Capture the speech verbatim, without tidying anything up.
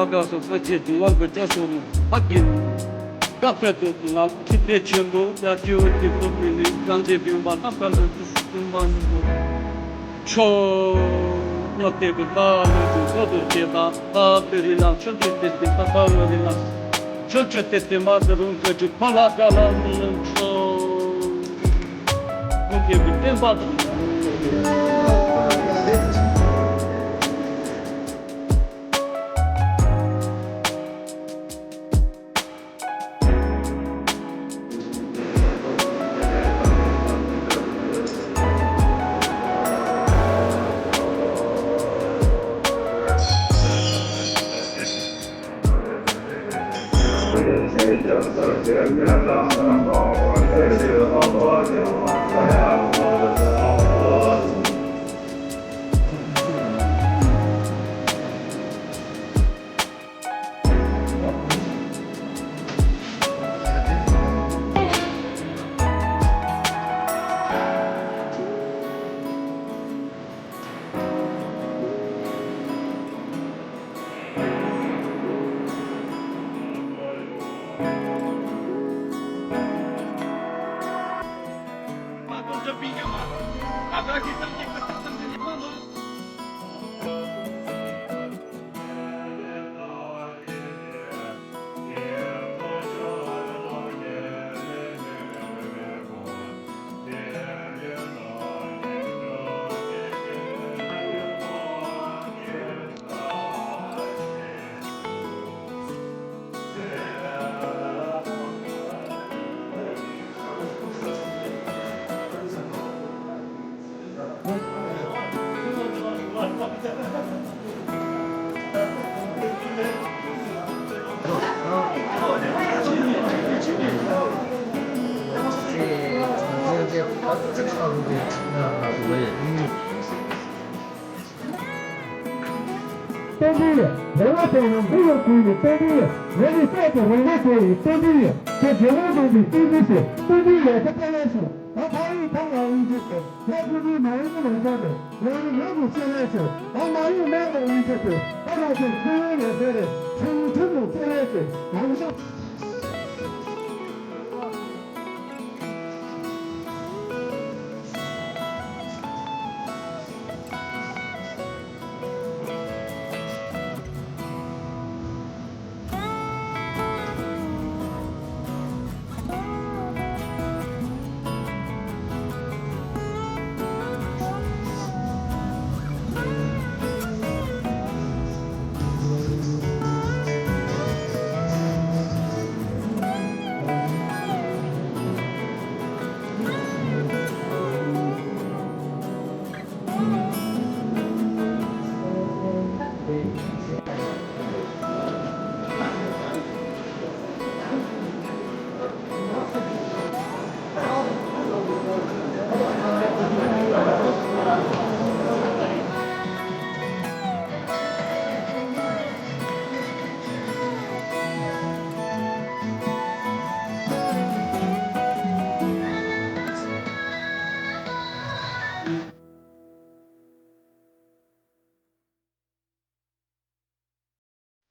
ཀ་སོགས་སངས་རྒྱས་འདུལ་བ་འགོད་བྱ་སོགས་ལ་ཕ་གི་བཀའ་སྩལ་དུ་ང་ལ་ཕྱི་དེ་ཆེན་པོ་ཡ་སྤྲེའུ་གི་སོགས་མི་ནི་གང་བྱེད་བིང་བ་ལྷ་ཁ་ལ་དུ་སུ་མ་ནུ་ཆོ། ང་དེ་གི་ལྷ་ལ་དུ་སོ་དུ་བྱེད་པ་ལྷ་དེ་རི་ལ་ཆོ་དེ་དེ་དེ་ལྷ་ལ་རི་ལ་ཆོ་ཆོ་དེ་དེ་མ་དུ་རུང་ཁ་དུ་ཕ་ལ་ཀ་ལ་ནུ་ཆོ། ཁོང་གི་བསྟན་པ་དང་། བསྟན་འཛིན་རེ་བ་དེ་ཡང་འདི་ཡང་ཀུན་གྱི་བསྟན་འཛིན། རེ་རེ་སྲས་ཀྱི་རེ་བ་དེ་ཡི་བསྟན་འཛིན། ཁྱེད་རྒྱལ་བ་རིན་པོ་ཆེའི་བསྟན་འཛིན་ཞིག་བསྟན་འཛིན་ཡོད་ཚད་སྐལ་ལེན་ཞིག་ད་ཕ་ཡུལ་ཐང་ལ་དབུ་འཛིན་ཞིག་ད་ཀུན་གྱི་མ་ཡུལ་མི་ལ་འཇོག་ནས་ང་ཡི་ལུས་ཀྱི་སྐལ་ལེན་ཞིག་ད་མ་ཡུལ་དམག་ལ་དབུ་འཛིན་ཞིག་ད་རང་ཚོའི་ཆོས་ཡུལ་ལ་ཟེར་རེ་ཁྲིམས་ཁྲིམས་ལ་སྐལ་ལེན་ཞིག་ང་ཡི།